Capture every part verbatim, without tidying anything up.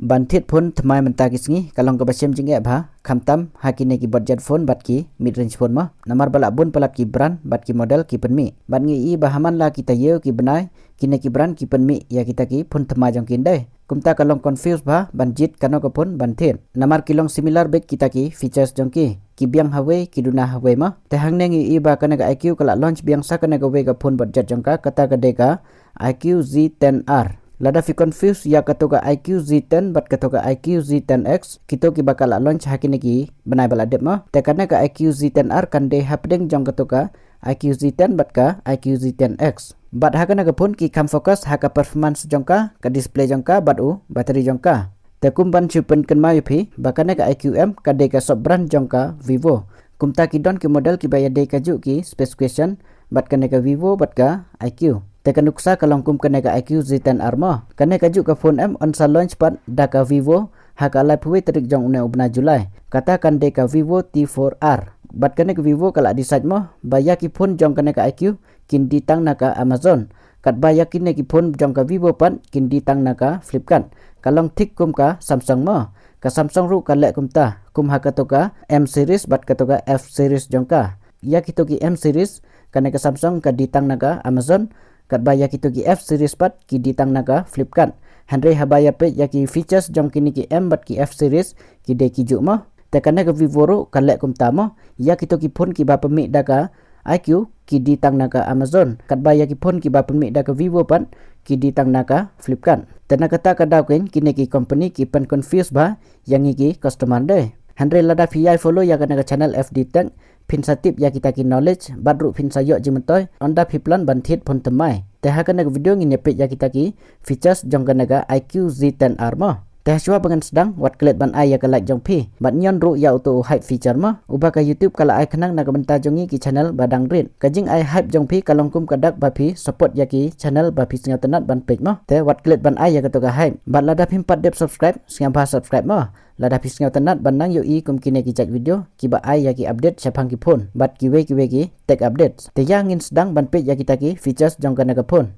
Ban thied phone thymmai mynta ki sngi ka long kaba shem jingeh bha, khamtam ha kine ki budget phone bad ki mid range phone mo. Namar ba la bun palat ki brand bad ki model ki pynmih. Bad ngi i ba haman la ki taïew ki bnai kine ki brand ki pynmih ïa kita ki phone thymmai jong ki ndei. Kumta ka long confuse bha ban jied kano ka phone ban thied. Namar ki long similar beit kita ki features jong ki. Ki biang hawei ki duna hawei mo. Te hangne ngi i ba kane ka I Q ka la launch biang sa kane kawei ka phone budget jong ka, kata ka dei ka I Q Z ten R. Lada phi confuse ïa kato ka I Q Z ten bad kato ka I Q Z ten X, kito kiba ka la launch ha kine ki bnai ba la dep mo. Te kane ka I Q Z ten R kan dei hapdeng jong kato ka I Q Z ten bad ka I Q Z ten X. Bad ha kane ka phone ki kham focus ha ka performance jong ka, ka display jong ka bad u battery jong ka. Te kum ban shu pynkynmaw ïa phi ba kane ka I Q M ka dei ka sub brand jong ka Vivo. Kumta ki don ki model kiba ïadei kajuh ki specification bad kane ka Vivo bad ka I Q. Te ka nuksa ka long kum kane ka I Q Z ten R mo. Kane kajuh ka phone em yn sa launch pat da ka Vivo ha ka laiphew wei tarik jong une u bnai July. Kata kan dei ka Vivo T four R. Bad kane ka Vivo ka la decide mo ba ïa ki phone jong kane ka I Q kin die tang na ka Amazon. Katba ïa kine ki phone jong ka Vivo pat kin die tang na ka Flipkart. Ka long thik kum ka Samsung mo. Ka Samsung ruh ka leh kumta, kum ha kato ka M series bad kato ka F series jong ka. Ïa kito ki M series, kane ka Samsung ka die tang na ka Amazon, katba ïa kito ki F series pat ki die tang na ka Flipkart. Hynrei haba ïa peit ïa ki features jong kine ki M bad ki F series ki dei kijuh mo. Te kane ka Vivo ruh ka leh kumta mo. Ïa kito ki phone kiba pynmih da ka I Q ki die tang na ka Amazon. Katba ïa ki phone kiba pynmih da ka Vivo pat ki die tang na ka Flipkart. Te na kata ka daw keiñ kine ki company ki pynconfuse bha ïa ngi ki customer dei. Hynrei lada phi ïai follow ïa kane ka channel F D Tech, phin sa tip ïa kita ki knowledge bad ruh phin sa ïoh jingmyntoi ynda phi plan ban thied phone thymmai. Te ha kane ka video ngin ïa peit ïa kita ki features jong kane ka I Q Z ten R mo. Te hashwa ba ngan sdang, wat klet ban ai ïa ka like jong phi bad ñion ruh ïa uto u hype feature mo, uba ka YouTube ka la ai khnang na ka bynta jong ngi ki channel ba dang rit. Ka jingai hype jong phi ka long kum ka dak ba phi support ïa ki channel ba phi sngewtynnat ban peit mo. Te wat klet ban ai ïa kato ka hype. Bad lada phim pat dep subscribe, sngewbha subscribe mo. Lada phi sngewtynnat ban nang ïohi kum kine ki jait video kiba ai ïa ki update shaphang ki phone bad kiwei kiwei ki tech updates. Te ïa ngin sdang ban peit ïa kita ki features jong kane ka phone.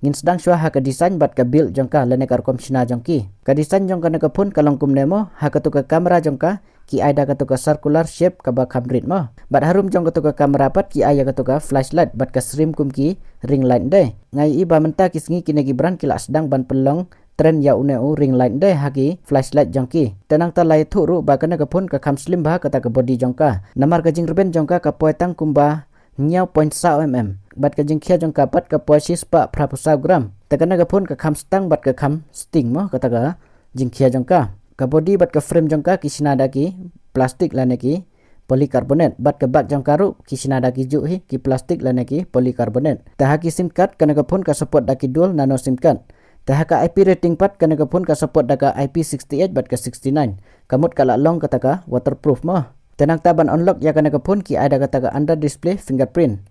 Ngin sdang shuwa ha ka design bad ka build jong ka lane ka rukom shna jong ki. Ka design jong kane ka phone ka long kumne mo, ha kato ka camera jong ka ki ai da kato ka circular shape kaba kham rit mo. Bad harum jong kato ka camera pat ki ai ïa kato ka flashlight bad ka srim kum ki ring light dei. Nga i ba mynta ki sngi kine ki brand ki la sdang ban pynlong trend ïa une u ring light dei ha ki flashlight jong ki. Te nangta la ïathuh ruh ba kane ka phone ka kham slim bha kata ka body jong ka. Namar ka jingrben jong ka ka poi tang kumba hynñiew point saw mm. Bad ka jingkhia jong ka pat ka poi shispah phraphew saw gram. Te kane ka phone ka kham stang bad ka kham sting mo kata ka jingkhia jong ka. Ka body bad ka frame jong ka ki shna da ki plastic lane ki polycarbonate. Bad ka bak jong ka ruh ki shna da kijuh hi ki plastic lane ki polycarbonate. Te ha ki sim card kane ka phone ka support da ki dual nano sim card. Te ha ka I P rating pat kane ka phone ka support da ka I P sixty-eight bad ka sixty-nine. Ka mut ka la long kata ka waterproof mo. Te nangta ban unlock ïa kane ka phone ki ai da kata ka under display fingerprint.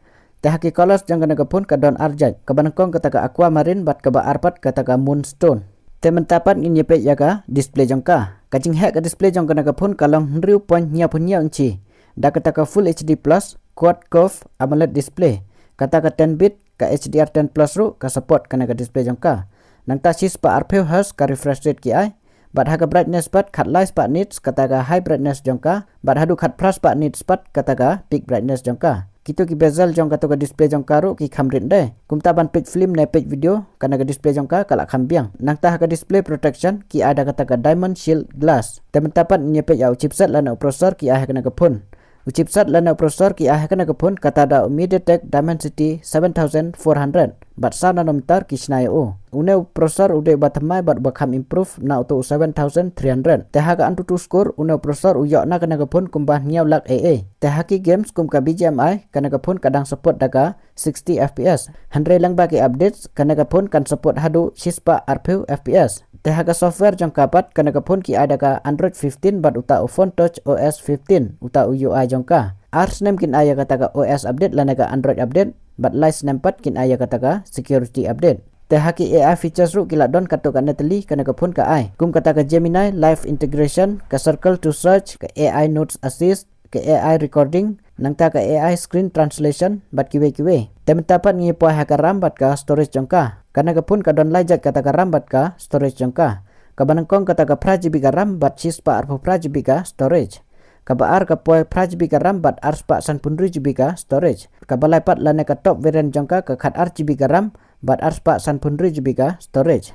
Te ha ki colors jong kane ka phone ka don ar jait, kaba nyngkong kata ka aquamarine bad kaba ar pat kata ka moonstone. Te mynta pat ngin ïa peit ïa ka display jong ka. Ka jingheh ka display jong kane ka phone ka long hynriew point hynñiewphew hynñiew inchi da kata ka full H D plus quad curve AMOLED display. Kata ka ten bit ka H D R ten plus ruh ka support kane ka display jong ka. Nangta shispah arphew hertz ka refresh rate ki ai. Bad ha ka brightness pat khatlai spah nits kata ka high brightness jong ka, bad haduh khatphra spah nits pat kata ka peak brightness jong ka. Kito ki bezel jong kato ka display jong ka ruh ki kham rit dei. Kumta ban peit film ne peit video, kane ka display jong ka ka la kham biang. Nangta ha ka display protection ki ai da kata ka diamond shield glass. Te mynta pat ngin ïa peit ïa u chipset lane u processor ki ai ha kane ka phone. U chipset lane u processor ki ai ha kane ka phone kata da u MediaTek Dimensity seven thousand four hundred. Bad saw nanometer ki shna ïa u. Une u processor u dei uba thymmai bad uba kham improve na uto u seven thousand three hundred. Te ha ka AnTuTu score une u processor u ïoh na kane ka phone kumba hynñiew lak A A. Te ha ki games kum ka B G M I kane ka phone ka dang support da ka sixty F P S. Hynrei lyngba ki updates kane ka phone kan support haduh shispah arphew F P S. Te ha ka software jong ka pat kane ka phone ki ai da ka Android fifteen bad uta u PhoneTouch O S fifteen uta u U I jong ka. Ar snem kin ai ïa kata ka O S update lane ka Android update bad lai snem pat kin ai ïa kata ka security update. Te ha ki A I features ruh ki la don katto katne tylli kane ka phone ka ai. Kum kata ka Gemini Live Integration, ka Circle to Search, ka A I Notes Assist, ka A I Recording, nangta ka A I Screen Translation bad kiwei kiwei. Te mynta pat ngi poi ha ka RAM bad ka storage jong ka. Kane ka phone ka don lai jait kata ka RAM bad ka storage jong ka. Kaba nyngkong kata ka phra GB ka RAM bad shispah arphew phra GB ka storage. Kaba ar ka poi phra GB ka RAM bad arspah sanphew hynriew GB ka storage. Kaba lai pat lane ka top variant jong ka ka khat ar GB ka RAM bad arspah sanphew hynriew GB ka storage.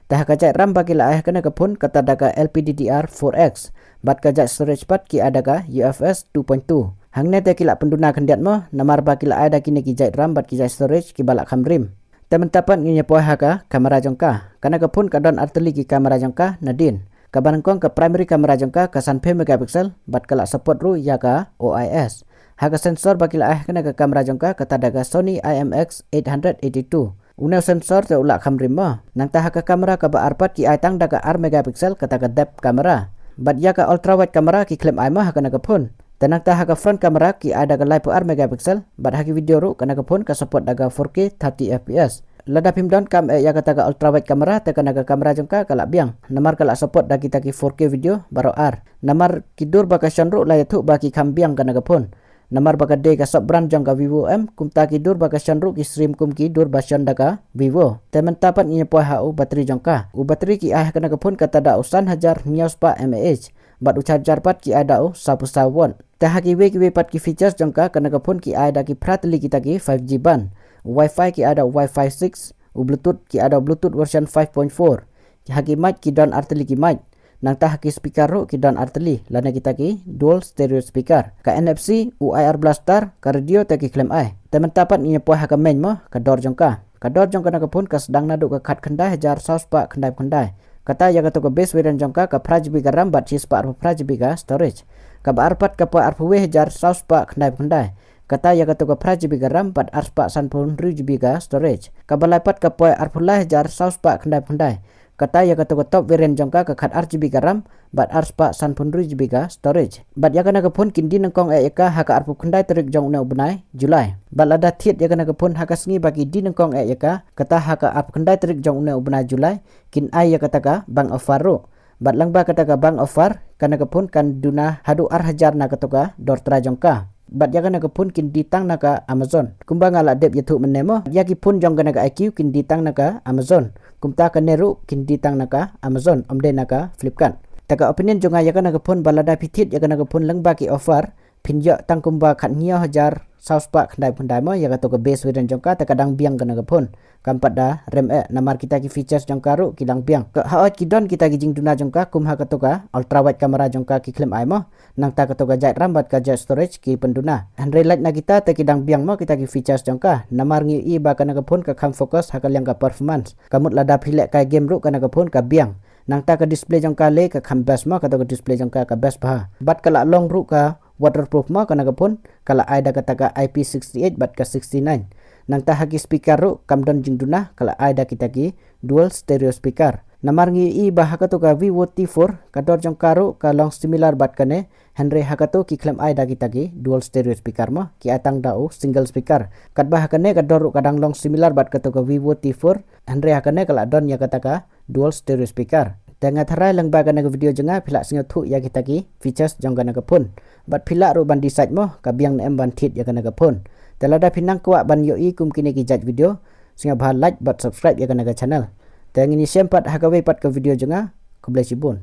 Te ha ka jait RAM ba ki la ai ha kane ka phone kata da ka LPDDR four X bad ka jait storage pat ki ai da ka UFS two point two. Hangne te ki la pynduna khyndiat mo, namar ba ki la ai da kine ki jait RAM bad ki jait storage kiba la kham rim. Te mynta pat ngin ïa poi ha ka camera jong ka. Kane ka phone ka don artylli ki camera jong ka nadien. Kaba nyngkong ka primary camera jong ka ka sanphew megapixel bad ka la support ruh ïa ka OIS. Ha ka sensor ba ki la ai ha kane ka camera jong ka kata da ka Sony IMX eight hundred eighty-two. Une u sensor te u la kham rim mo. Nangta ha ka camera kaba ar pat ki ai tang da ka ar megapixel kata ka depth camera. Bad ïa ka ultra wide camera ki khlem ai mo ha kane ka phone. Te nangta ha ka front camera ki ai da ka laiphew ar megapixel bad ha ki video ruh kane ka phone ka support da ka four K thirty FPS. Lada phim donkam eh ïa kata ka ultra wide camera te kane ka camera jong ka ka la biang. Namar ka la support da kita ki four K video baroh ar. Namar ki dur ba ka shon ruh la ïathuh ba ki kham biang kane ka phone. Namar ba ka dei ka sub brand jong ka Vivo em, kumta ki dur ba ka shon ruh ki syriem kum ki dur ba shon da ka Vivo. Te mynta pat ngin ïa poi ha u battery jong ka. U battery ki ai ha kane ka phone kata da u san hajar hynñiew spah mAh. Bad u charger pat ki ai da u sawphew saw watt. Te ha kiwei kiwei pat ki features jong ka kane ka phone ki ai da ki phra tylli kita ki five G band. Wi-Fi ki ai da u Wi-Fi six, u Bluetooth ki ai da u Bluetooth version five point four. Ha ki mic ki don artylli ki mic. Nangta ha ki speaker ruh ki don artylli lane kita ki dual stereo speaker. Ka NFC, u IR blaster, ka radio te ki khlem ai. Te mynta pat ngin ïa poi ha ka main mo, ka dor jong ka. Ka dor jong kane ka phone ka sdang naduh ka khatkhyndai hajar saw spah khyndaiphew khyndai. Kata ïa kato ka base variant jong ka ka phra GB ka RAM bad shispah arphew phra GB ka storage. Kaba ar pat ka poi arphew wei hajar saw spah khyndaiphew khyndai. Kata ïa kato ka phra GB ka RAM bad arspah sanphew hynriew GB ka storage. Kaba lai pat ka poi arphew lai hajar saw spah khyndaiphew khyndai. Kata ïa kato ka top variant jong ka ka khat ar GB ka RAM bad arspah sanphew hynriew GB ka storage. Bad ïa kane ka phone kin die nyngkong eh ïa ka ha ka arphew khyndai tarik jong une u bnai July. Bad lada thied ïa kane ka phone ha ka sngi ba ki die nyngkong eh ïa ka, kata ha ka arphew khyndai tarik jong une u bnai July kin ai ïa kata ka bang offer ruh. Bad lyngba kata ka bang offer kane ka phone kan duna haduh ar hajar na kato ka dor trai jong ka. Bad ïa kane ka phone kin die tang na ka Amazon. Kumba nga la dep ïathuh mynne mo, ïa ki phone jong kane ka IQ kin die tang na ka Amazon. Kumta kane ruh kin die tang na ka Amazon, ym dei na ka Flipkart. Te ka opinion jong nga ïa kane ka phone ba lada phi thied ïa kane ka phone lyngba ki offer, phin ïoh tang kumba khathynñiew hajar saw spah khyndaiphew khyndai mo, ïa kato ka base variant jong ka te ka dang biang kane ka phone. Kam pat da rem eh, namar kita ki features jong ka ruh ki dang biang. Ka hooid ki don kita ki jingduna jong ka kum ha kato ka ultra wide camera jong ka ki khlem ai mo. Nangta kato ka jait RAM bad ka jait storage ki pynduna. Hynrei lait na kita te ki dang biang mo kita ki features jong ka. Namar ngi ïohi ba kane ka phone ka kham focus ha ka liang ka performance. Ka mut lada phi lehkai game ruh kane ka phone ka biang. Nangta ka display jong ka lei ka kham best mo, kato ka display jong ka ka best bha. Bad ka la long ruh ka waterproof mo kane ka phone, ka la ai da kata ka IP sixty-eight bad ka sixty-nine. Nangta ha ki speaker ruh kam don jingduna, ka la ai da kita ki dual stereo speaker. Namar ngi ïohi ba ha kato ka Vivo T four ka dor jong ka ruh ka long similar bad kane, hynrei ha kato ki khlem ai da kita ki dual stereo speaker mo, ki ai tang da u single speaker. Katba ha kane ka dor ruh ka dang long similar bad kato ka Vivo T four, hynrei ha kane ka la don ïa kata ka dual stereo speaker. Te nga tharai lyngba kane ka video jong nga phi lah sngewthuh ïa kita ki features jong kane ka phone. Bad phi lah ruh ban decide mo ka biang ne em ban thied ïa kane ka phone. Te lada phi nang kwah ban ïohi kum kine ki jait video, sngewbha like bad subscribe ïa kane ka channel. Te ngin ïashem pat ha kawei pat ka video jong nga. Khublei shibun.